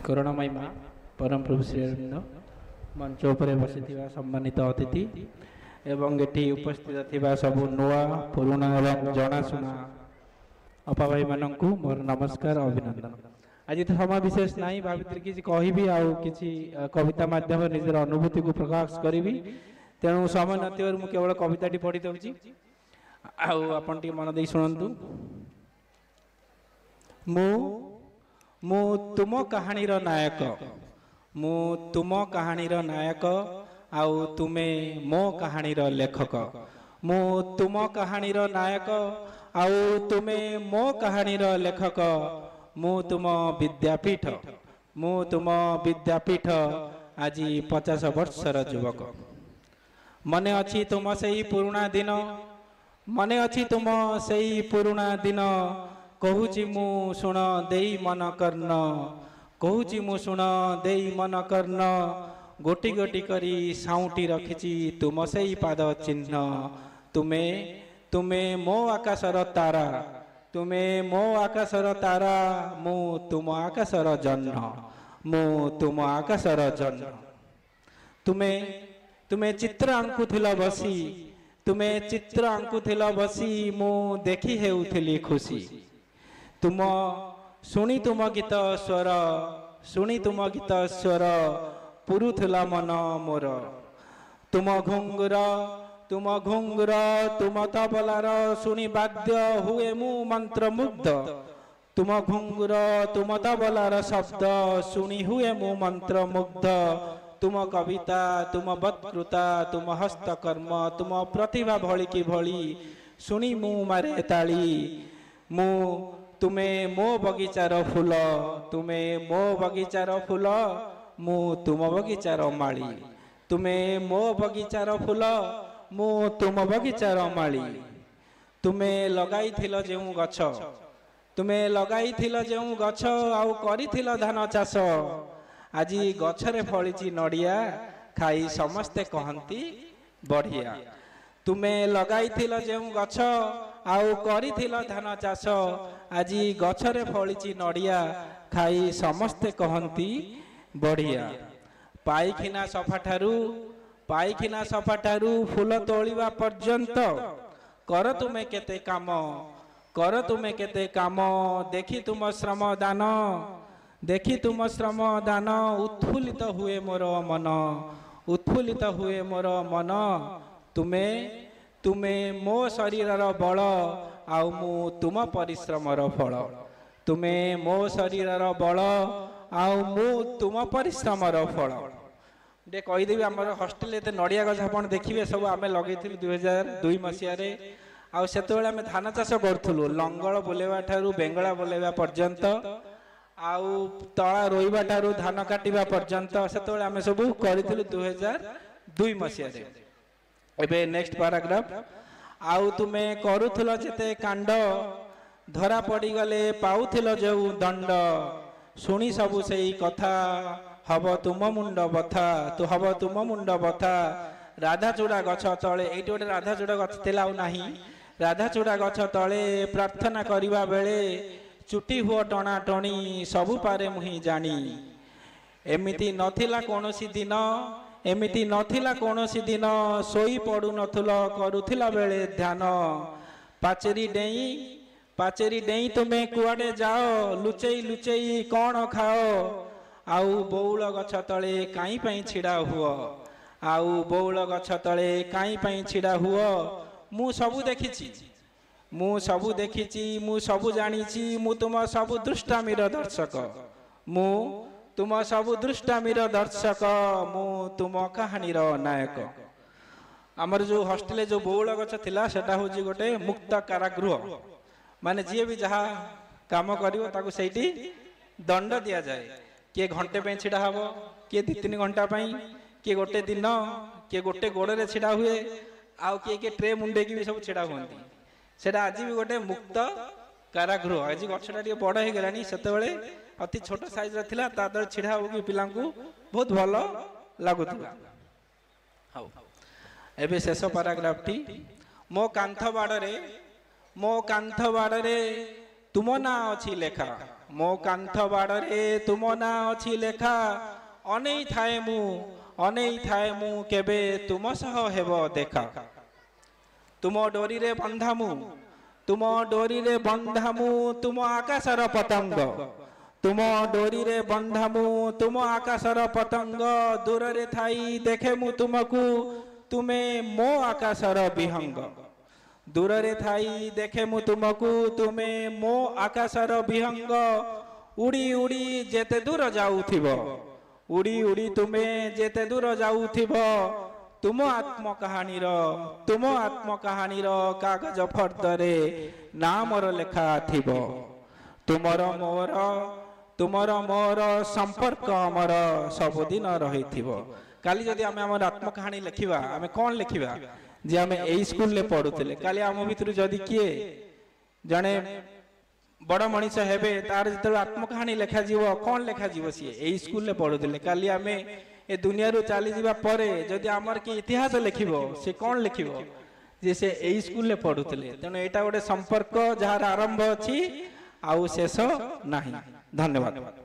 କରୁଣାମୟୀ ମା ପରମ ପ୍ରଭୁ ଶ୍ରୀ ଅରବିନ୍ଦ, ମଞ୍ଚ ଉପରେ ବସିଥିବା ସମ୍ମାନିତ ଅତିଥି ଏବଂ ଏଠି ଉପସ୍ଥିତ ଥିବା ସବୁ ନୂଆ, ପୁରୁଣା ଏବଂ ଜଣାଶୁଣା ଅପା ଭାଇମାନଙ୍କୁ ମୋର ନମସ୍କାର, ଅଭିନନ୍ଦନ। ଆଜି ତ ସମୟ ବିଶେଷ ନାହିଁ, ଭାବିଥିଲି କିଛି କହିବି ଆଉ କିଛି କବିତା ମାଧ୍ୟମରେ ନିଜର ଅନୁଭୂତିକୁ ପ୍ରକାଶ କରିବି। ତେଣୁ ସମୟ ନଥିବାରୁ ମୁଁ କେବଳ କବିତାଟି ପଢ଼ି ଦେଉଛି, ଆଉ ଆପଣ ଟିକେ ମନ ଦେଇ ଶୁଣନ୍ତୁ। ମୁଁ ତୁମ କାହାଣୀର ନାୟକ, ମୁଁ ତୁମ କାହାଣୀର ନାୟକ, ଆଉ ତୁମେ ମୋ କାହାଣୀର ଲେଖକ। ମୁଁ ତୁମ କାହାଣୀର ନାୟକ, ଆଉ ତୁମେ ମୋ କାହାଣୀର ଲେଖକ। ମୁଁ ତୁମ ବିଦ୍ୟାପୀଠ, ମୁଁ ତୁମ ବିଦ୍ୟାପୀଠ, ଆଜି 50 ବର୍ଷର ଯୁବକ। ମନେ ଅଛି ତୁମ ସେଇ ପୁରୁଣା ଦିନ, ମନେ ଅଛି ତୁମ ସେଇ ପୁରୁଣା ଦିନ। କହୁଛି ମୁଁ ଶୁଣ ଦେଇ ମନ କର୍ଣ୍ଣ, କହୁଛି ମୁଁ ଶୁଣ ଦେଇ ମନ କର୍ଣ୍ଣ। ଗୋଟି ଗୋଟି କରି ସାଉଁଟି ରଖିଛି ତୁମ ସେଇ ପାଦ ଚିହ୍ନ। ତୁମେ ମୋ ଆକାଶର ତାରା, ତୁମେ ମୋ ଆକାଶର ତାରା, ମୁଁ ତୁମ ଆକାଶର ଜହ୍ନ, ମୁଁ ତୁମ ଆକାଶର ଜହ୍ନ। ତୁମେ ଚିତ୍ର ଆଙ୍କୁଥିଲ ବସି, ତୁମେ ଚିତ୍ର ଆଙ୍କୁଥିଲ ବସି, ମୁଁ ଦେଖି ହେଉଥିଲି ଖୁସି। ତୁମ ଶୁଣି ତୁମ ଗୀତ ସ୍ୱର, ଶୁଣି ତୁମ ଗୀତ ସ୍ୱର, ପୁରୁଥିଲା ମନ ମୋର। ତୁମ ଘୁଙ୍ଗୁର, ତୁମ ଘୁଙ୍ଗୁର, ତୁମ ତବଲାର ଶୁଣି ବାଦ୍ୟ ହୁଏ ମୁଁ ମନ୍ତ୍ରମୁଗ୍ଧ। ତୁମ ଘୁଙ୍ଗୁର, ତୁମ ତବଲାର ଶବ୍ଦ ଶୁଣି ହୁଏ ମୁଁ ମନ୍ତ୍ରମୁଗ୍ଧ। ତୁମ କବିତା, ତୁମ ବକ୍ତୃତା, ତୁମ ହସ୍ତକର୍ମ, ତୁମ ପ୍ରତିଭା ଭଳି କି ଭଳି ଶୁଣି ମୁଁ ମାରେ ତାଳି। ମୁଁ ତୁମେ ମୋ ବଗିଚାର ଫୁଲ, ତୁମେ ମୋ ବଗିଚାର ଫୁଲ, ମୁଁ ତୁମ ବଗିଚାର ମାଳି। ତୁମେ ମୋ ବଗିଚାର ଫୁଲ, ମୁଁ ତୁମ ବଗିଚାର ମାଳି। ତୁମେ ଲଗାଇଥିଲ ଯେଉଁ ଗଛ, ତୁମେ ଲଗାଇଥିଲ ଯେଉଁ ଗଛ, ଆଉ କରିଥିଲ ଧାନ ଚାଷ, ଆଜି ଗଛରେ ଫଳିଛି ନଡ଼ିଆ, ଖାଇ ସମସ୍ତେ କହନ୍ତି ବଢ଼ିଆ। ତୁମେ ଲଗାଇଥିଲ ଯେଉଁ ଗଛ, ଆଉ କରିଥିଲ ଧାନ ଚାଷ, ଆଜି ଗଛରେ ଫଳିଛି ନଡ଼ିଆ, ଖାଇ ସମସ୍ତେ କହନ୍ତି ବଢ଼ିଆ। ପାଇଖାନା ସଫାଠାରୁ, ପାଇଖାନା ସଫାଠାରୁ ଫୁଲ ତୋଳିବା ପର୍ଯ୍ୟନ୍ତ କର ତୁମେ କେତେ କାମ, କର ତୁମେ କେତେ କାମ। ଦେଖି ତୁମ ଶ୍ରମ ଦାନ, ଦେଖି ତୁମ ଶ୍ରମ ଦାନ, ଉତ୍ଫୁଲ୍ଲିତ ହୁଏ ମୋର ମନ, ଉତ୍ଫୁଲ୍ଲିତ ହୁଏ ମୋର ମନ। ତୁମେ ମୋ ଶରୀରର ବଳ, ଆଉ ମୁଁ ତୁମ ପରିଶ୍ରମର ଫଳ। ତୁମେ ମୋ ଶରୀରର ବଳ, ଆଉ ମୁଁ ତୁମ ପରିଶ୍ରମର ଫଳ। ଟିକେ କହିଦେବି, ଆମର ହଷ୍ଟେଲରେ ଏତେ ନଡ଼ିଆ ଗଛ ଆପଣ ଦେଖିବେ, ସବୁ ଆମେ ଲଗେଇଥିଲୁ 2002 ମସିହାରେ। ଆଉ ସେତେବେଳେ ଆମେ ଧାନ ଚାଷ କରୁଥିଲୁ, ଲଙ୍ଗଳ ବୁଲେଇବା ଠାରୁ ବେଙ୍ଗଳା ବୁଲେଇବା ପର୍ଯ୍ୟନ୍ତ, ଆଉ ତଳା ରୋଇବା ଠାରୁ ଧାନ କାଟିବା ପର୍ଯ୍ୟନ୍ତ ସେତେବେଳେ ଆମେ ସବୁ କରିଥିଲୁ 2002 ମସିହାରେ। ଏବେ ନେକ୍ସଟ ପାରାଗ୍ରାଫ। ଆଉ ତୁମେ କରୁଥିଲ ଯେତେ କାଣ୍ଡ, ଧରା ପଡ଼ିଗଲେ ପାଉଥିଲ ଯେଉଁ ଦଣ୍ଡ, ଶୁଣି ସବୁ ସେଇ କଥା ହବ ତୁମ ମୁଣ୍ଡ ବଥା, ତୁ ହବ ତୁମ ମୁଣ୍ଡ ବଥା। ରାଧାଚୂଡ଼ା ଗଛ ତଳେ, ଏଇଠି ଗୋଟେ ରାଧାଚୂଡ଼ା ଗଛ ଥିଲା ଆଉ ନାହିଁ, ରାଧାଚୂଡ଼ା ଗଛ ତଳେ ପ୍ରାର୍ଥନା କରିବା ବେଳେ ଚୁଟି ହୁଅ ଟଣା ଟଣି, ସବୁ ପାରେ ମୁହିଁ ଜାଣି। ଏମିତି ନଥିଲା କୌଣସି ଦିନ, ଏମିତି ନଥିଲା କୌଣସି ଦିନ, ଶୋଇ ପଡ଼ୁନଥିଲ କରୁଥିଲା ବେଳେ ଧ୍ୟାନ। ପାଚେରୀ ଡେଇଁ, ପାଚେରୀ ଡେଇଁ ତୁମେ କୁଆଡ଼େ ଯାଅ, ଲୁଚେଇ ଲୁଚେଇ କ'ଣ ଖାଅ। ଆଉ ବଉଳ ଗଛ ତଳେ କାଇଁ ପାଇଁ ଛିଡ଼ା ହୁଅ, ଆଉ ବଉଳ ଗଛ ତଳେ କାଇଁ ପାଇଁ ଛିଡ଼ା ହୁଅ। ମୁଁ ସବୁ ଦେଖିଛି, ମୁଁ ସବୁ ଦେଖିଛି, ମୁଁ ସବୁ ଜାଣିଛି, ମୁଁ ତୁମ ସବୁ ଦୁଷ୍ଟାମିର ଦର୍ଶକ, ମୁଁ ତୁମ ସବୁ ଦୁଷ୍ଟାମିର ଦର୍ଶକ, ମୁଁ ତୁମ କାହାଣୀର ନାୟକ। ଆମର ଯେଉଁ ହଷ୍ଟେଲରେ ଯେଉଁ ବଉଳ ଗଛ ଥିଲା, ସେଟା ହେଉଛି ଗୋଟେ ମୁକ୍ତ କାରାଗୃହ, ମାନେ ଯିଏ ବି ଯାହା କାମ କରିବ ତାକୁ ସେଇଠି ଦଣ୍ଡ ଦିଆଯାଏ। କିଏ ଘଣ୍ଟେ ପାଇଁ ଛିଡ଼ା ହବ, କିଏ 2 3 ଘଣ୍ଟା ପାଇଁ, କିଏ ଗୋଟେ ଦିନ, କିଏ ଗୋଟେ ଗୋଡ଼ରେ ଛିଡ଼ା ହୁଏ, ଆଉ କିଏ କିଏ ଟ୍ରେ ମୁଣ୍ଡେଇକି ବି ସବୁ ଛିଡ଼ା ହୁଅନ୍ତି। ସେଇଟା ଆଜି ବି ଗୋଟେ ମୁକ୍ତ କାରାଗୃହ। ଆଜି ଗଛଟା ଟିକେ ବଡ଼ ହେଇଗଲାଣି, ସେତେବେଳେ ଅତି ଛୋଟ ସାଇଜର ଥିଲା, ତା ତଳେ ଛିଡ଼ା ହବାକୁ ପିଲାଙ୍କୁ ବହୁତ ଭଲ ଲାଗୁଥିଲା। ହଉ, ଏବେ ଶେଷ ପାରାଗ୍ରାଫଟି। ମୋ କାନ୍ଥ ବାଡ଼ରେ, ମୋ କାନ୍ଥ ବାଡ଼ରେ ତୁମ ନାଁ ଅଛି ଲେଖା, ମୋ କାନ୍ଥ ବାଡ଼ରେ ତୁମ ନାଁ ଅଛି ଲେଖା। ଅନେଇ ଥାଏ ମୁଁ, ଅନେଇ ଥାଏ ମୁଁ, କେବେ ତୁମ ସହ ହେବ ଦେଖା। ତୁମ ଡୋରିରେ ବନ୍ଧା ମୁଁ, ତୁମ ଡୋରିରେ ବନ୍ଧା ମୁଁ, ତୁମ ଆକାଶର ପତଙ୍ଗ। ତୁମ ଡୋରିରେ ବନ୍ଧା ମୁଁ, ତୁମ ଆକାଶର ପତଙ୍ଗ। ଦୂରରେ ଥାଇ ଦେଖେ ମୁଁ ତୁମକୁ, ତୁମେ ମୋ ଆକାଶର ବିହଙ୍ଗ। ଦୂରରେ ଥାଇ ଦେଖେ ମୁଁ ତୁମକୁ, ତୁମେ ମୋ ଆକାଶର ବିହଙ୍ଗ। ଉଡ଼ି ଉଡ଼ି ଯେତେ ଦୂର ଯାଉଥିବ, ଉଡ଼ି ଉଡ଼ି ତୁମେ ଯେତେ ଦୂର ଯାଉଥିବ, ତୁମ ଆତ୍ମ କାହାଣୀର, ତୁମ ଆତ୍ମ କାହାଣୀର କାଗଜ ଫର୍ଦ୍ଦରେ ନାମର ଲେଖା ଥିବ। ତୁମର ମୋର, ତୁମର ମୋର ସମ୍ପର୍କ ଆମର ସବୁଦିନ ରହିଥିବ। କାଲି ଯଦି ଆମେ ଆମର ଆତ୍ମକାହାଣୀ ଲେଖିବା, ଆମେ କ'ଣ ଲେଖିବା? ଯେ ଆମେ ଏଇ ସ୍କୁଲରେ ପଢୁଥିଲେ। କାଲି ଆମ ଭିତରୁ ଯଦି କିଏ ଜଣେ ବଡ଼ ମଣିଷ ହେବେ, ତାର ଯେତେବେଳେ ଆତ୍ମକାହାଣୀ ଲେଖାଯିବ, କ'ଣ ଲେଖାଯିବ? ସିଏ ଏଇ ସ୍କୁଲରେ ପଢୁଥିଲେ। କାଲି ଆମେ ଏ ଦୁନିଆରୁ ଚାଲିଯିବା ପରେ ଯଦି ଆମର କିଏ ଇତିହାସ ଲେଖିବ, ସେ କ'ଣ ଲେଖିବ? ଯେ ସେ ଏଇ ସ୍କୁଲରେ ପଢୁଥିଲେ। ତେଣୁ ଏଇଟା ଗୋଟେ ସମ୍ପର୍କ ଯାହାର ଆରମ୍ଭ ଅଛି ଆଉ ଶେଷ ନାହିଁ। ଧନ୍ୟବାଦ।